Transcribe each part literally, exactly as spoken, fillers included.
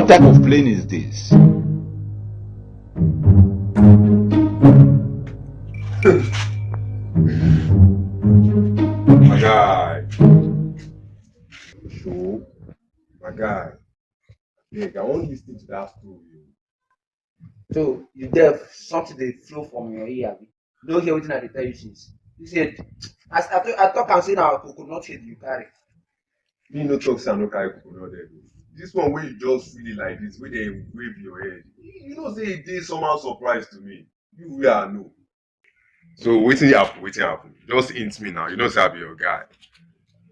Type of plane is this? Guy. Show. My guy. Beg, I wan listen to that story. So you deaf, something dey flow from your ear, abi? You no hear wetin I dey tell you since? You said, as I, talk- I talk am say na coconut head you carry. Me no talk say I no carry coconut head o. This one wey you just feel it like this, wey dey wave your head, you know say e dey somehow surprise to me. You wey I know. So wetin happen? Wetin happen? Just hint me now. You know say I be your guy.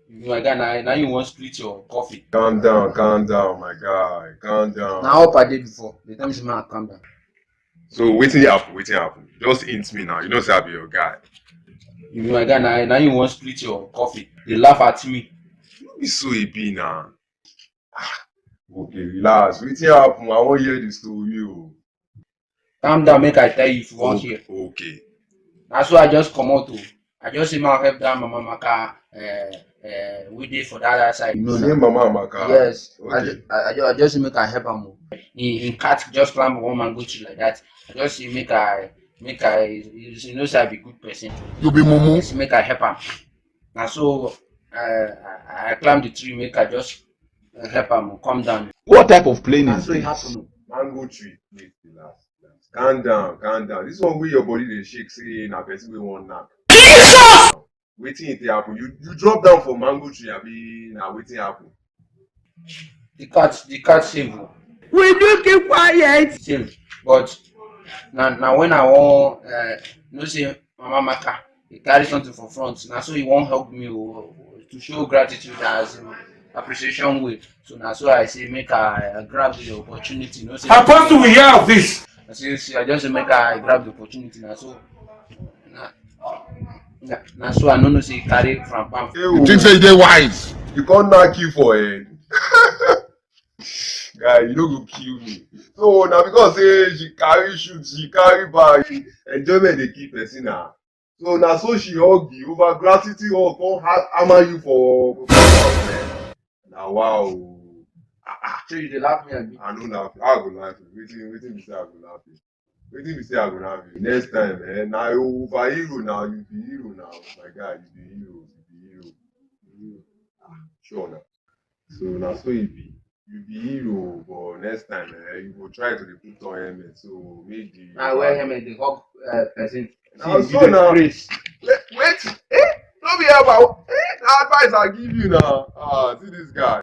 You be my guy, na na you wan split your coffee. Calm down, calm down, my guy. Calm down. Na up I dey before. Dey tell me say make I calm down. So wetin happen? Wetin happen? Just hint me now. You know say I be your guy. You be my guy, na na you wan split your coffee. Dey laugh at me. No be so e be na. Ah, okay, relax. Wetin happen? I wan hear the story o. Calm down, make I tell you if you wan hear. Okay. Na so I just comot o. I just say make I help that mama Maka, uh, uh, wey dey for that other side. You know na. Say Mama Amaka. Yes. I Okay. ju- I, I ju- I just say make I help am o. Him him cat just climb one mango tree like that. I just say make I make I you you know say I be good person. You be mumu. I say make I help am. Na so uh, I I climb the tree, make I just uh, help am come down. What type of plane Na is so e this? Happen o. Mango tree. Wait, relax, relax. Calm down, calm down. This one wey your body dey shake say na person wey wan knack. Jesus! Wetin e take happen? You you drop down for mango tree abi na wetin happen? The cat the cat save o. Will you keep quiet? Save, but na na when I wan uh, know say Mama Maka dey carry something for front, na so he wan hug me o, to show gratitude as in appreciation way. So na so I say make I, I grab the opportunity. You know say Apostle, we hear of this. I say see, I just say make I grab the opportunity. Na so na na, na so I no know say he carry from palm. You think say you dey wise? You come knack you for head. Guy, you no go kill me. So na because say she carry shoot, she carry bag, enjoyment dey kill person na. So na so she hug you, over gratitude hug, come ha- hammer you for for house, man. Na wow o. Ah, ah. So you dey laugh me abi? I no laugh. I go laugh. Wetin wetin be say I go laugh? Wetin be say I go laugh? Next time, eh, na over hero na you be hero na. My guy, you be hero, you be hero. Ah, sure na. So na so e be. You be hero, but next time, eh, you go try to dey put on helmet. So make the I wear helmet, dey hug uh, person. Na see, so you dey na. Craze. Wait, wait, eh? No be help, eh? Na advice I give you now. Ah, see this guy.